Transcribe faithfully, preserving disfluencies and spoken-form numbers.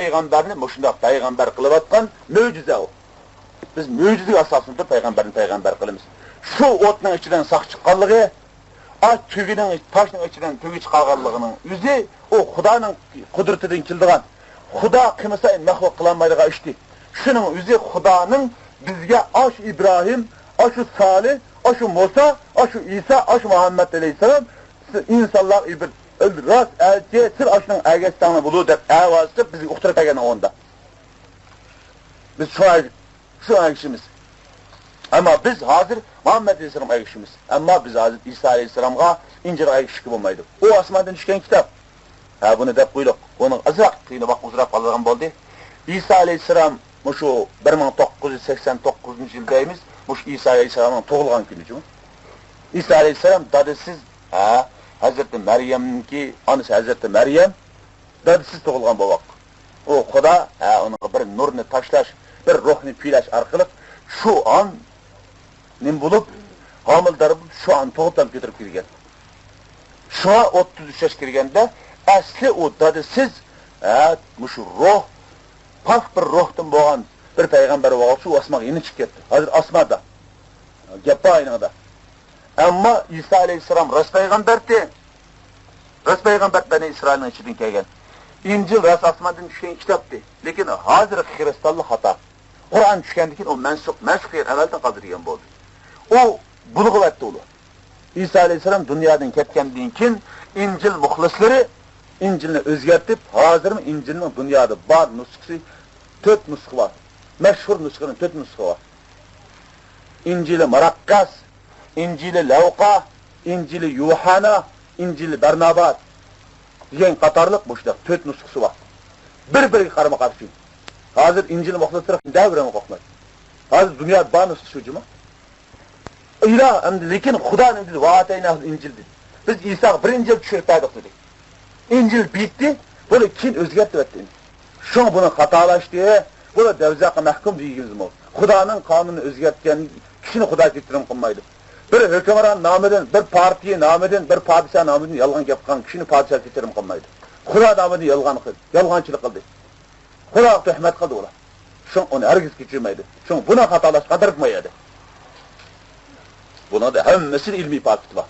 پەيغەمبەرنى مۇشۇنداق پەيغەمبەر قىلىۋاتقان مۆجىزە ئۇ. بىز مۆجىزىگە ئاساسلىنىپ پەيغەمبەرنى پەيغەمبەر قىلىمىز. شۇ ئوتنىڭ ئىچىدىن ساق چىققانلىقى، ئا، تۆگىنىڭ، تاشنىڭ ئىچىدىن تۆگە چىقارغانلىقىنىڭ ئۆزى ئۇ خۇدانىڭ قۇدرىتىدىن كېلىدىغان، خۇدا قىلمىسا مەخلۇق قىلالمايدىغان ئىشتى. شۇنىڭ ئۆزى خۇدانىڭ بىزگە ئاشۇ ئىبراھىم، ئاشۇ سالىھ، ئاشۇ مۇسا، ئاشۇ ئىسا، ئاشۇ مۇھەممەد ئەلەيھىسسالام، سىز ئىنسانلارغا بىر راست ئەلچى، سىز ئاشۇنىڭ ئەگەشتىڭلار بولۇ دەپ ئاۋاز چىقىپ بىزگە ئۇقتۇرۇپ بەرگەن ئوندا. بىز شۇ، شۇ ئەگىشىمىز. ئەمما بىز ھازىر مۇھەممەد ئەلەيھىسسالامغا ئەگىشىمىز. ئەمما بىز ھازىر ئىسا ئەلەيھىسسالامغا، ئىنجىلغا ئەگىشىشكە بولمايدۇ. ئۇ ئاسماندىن چۈشكەن كىتاب. ھە، بۇنى دەپ قويدۇق. ئۇنىڭ ئازراق قىينىغاق ئۇزراپ قالىدىغان بولدى. ئىسا ئەلەيھىسسالام مۇشۇ بىر مىڭ توققۇز يۈز سەكسەن توققۇزىنچى يىل دەيمىز، مۇشۇ ئىسا ئەلەيھىسسالامنىڭ تۇغۇلغان كۈنى جۇمۇ. ئىسا ئەلەيھىسسالام دادىسىز، ھە، ھەزرىتى مەريەمنىڭكى ئانىسى ھەزرىتى مەريەم دادىسىز تۇغۇلغان بوۋاق. ئۇ خۇدا، ھە، ئۇنىڭغا بىر نۇرنى تاشلاش، بىر روھنى پۈيلەش ئارقىلىق شۇ ئان نېمە بولۇپ، ھامىلىدار بولۇپ، شۇ ئان تۇغۇپ ھەم كۆتۈرۈپ كەلگەن. شۇڭا ئوتتۇز ئۈچ ياش كىرگەندە، ئەسلى ئۇ دادىسىز، ھە، مۇشۇ روھ، پاك بىر روھتىن بولغان بىر پەيغەمبەر بولغاچقا، ئۇ ئاسمانغا يېنى چىقىپ كەتتى. ھازىر ئاسماندا. گەپ بار ئاينىڭدا. ئەمما ئىسا ئەلەيھىسسالام راست پەيغەمبەردى. راست پەيغەمبەر بەنى ئىسرائىلنىڭ ئىچىدىن كەلگەن. ئىنجىل راست ئاسماندىن چۈشكەن كىتابتى. لېكىن ھازىرقى خىرىستانلىق خاتا. قۇرئان چۈشكەندىن كېيىن ئۇ مەنسۇخ، مەنسۇخ دېگەن ئەمەلدىن قالدى دېگەن بولدى. ئۇ بۇلغىۋەتتى ئۇلار. ئىسا ئەلەيھىسسالام دۇنيادىن كەتكەندىن كېيىن ئىنجىل مۇخلىسلىرى ئىنجىلنى ئۆزگەرتىپ، ھازىرمۇ ئىنجىلنىڭ دۇنيادا بار نۇسخىسى تۆت نۇسخا بار. مەشھۇر نۇسخىنىڭ تۆت نۇسخا بار. ئىنجىلى مۇرەققەس، ئىنجىلى لەۋقا، ئىنجىلى يۇھەنا، ئىنجىلى بەرناباس دېگەن قاتارلىق مۇشۇنداق تۆت نۇسخىسى بار. بىر-بىرىگە قارىمۇ قارشى. ھازىر ئىنجىل مۇخلىسلىرى دەۋرىمۇ قوقمايدۇ. ھازىر دۇنيادا بار نۇسخا شۇ جۇمۇ. ئىلا ئەمدى، لېكىن خۇدا نېمە دېدى؟ ۋە ئاتەيناھۇل ئىنجىل دېدى. بىز ئىساغا بىر ئىنجىل چۈشۈرۈپ بەردۇق دېدى. ئىنجىل بىتتى، بۇنى كېيىن ئۆزگەرتىۋەتتى. شۇڭا بۇنى خاتالاشتى. بۇلار دەۋزەققە مەھكۇم دېگىنىمىزمۇ. خۇدانىڭ قانۇنىنى ئۆزگەرتكەن كىشىنى خۇدا كەچۈرۈم قىلمايدۇ. بىر ھۆكۈمران نامىدىن، بىر پارتىيە نامىدىن، بىر پادىشاھ نامىدىن يالغان گەپ قىلغان كىشىنى پادىشاھ كەچۈرۈم قىلمايدۇ. خۇدا نامىدىن يالغان قىل-، يالغانچىلىق قىلدى. خۇداغا تۆھمەت قىلدى ئۇلار. شۇڭا ئۇنى ھەرگىز كەچۈرمەيدۇ. شۇڭا بۇنى خاتالاشقا قادىرىپ ما يەردە. بۇنىڭدا ھەممىسىنى ئىلمىي پاكىتى بار.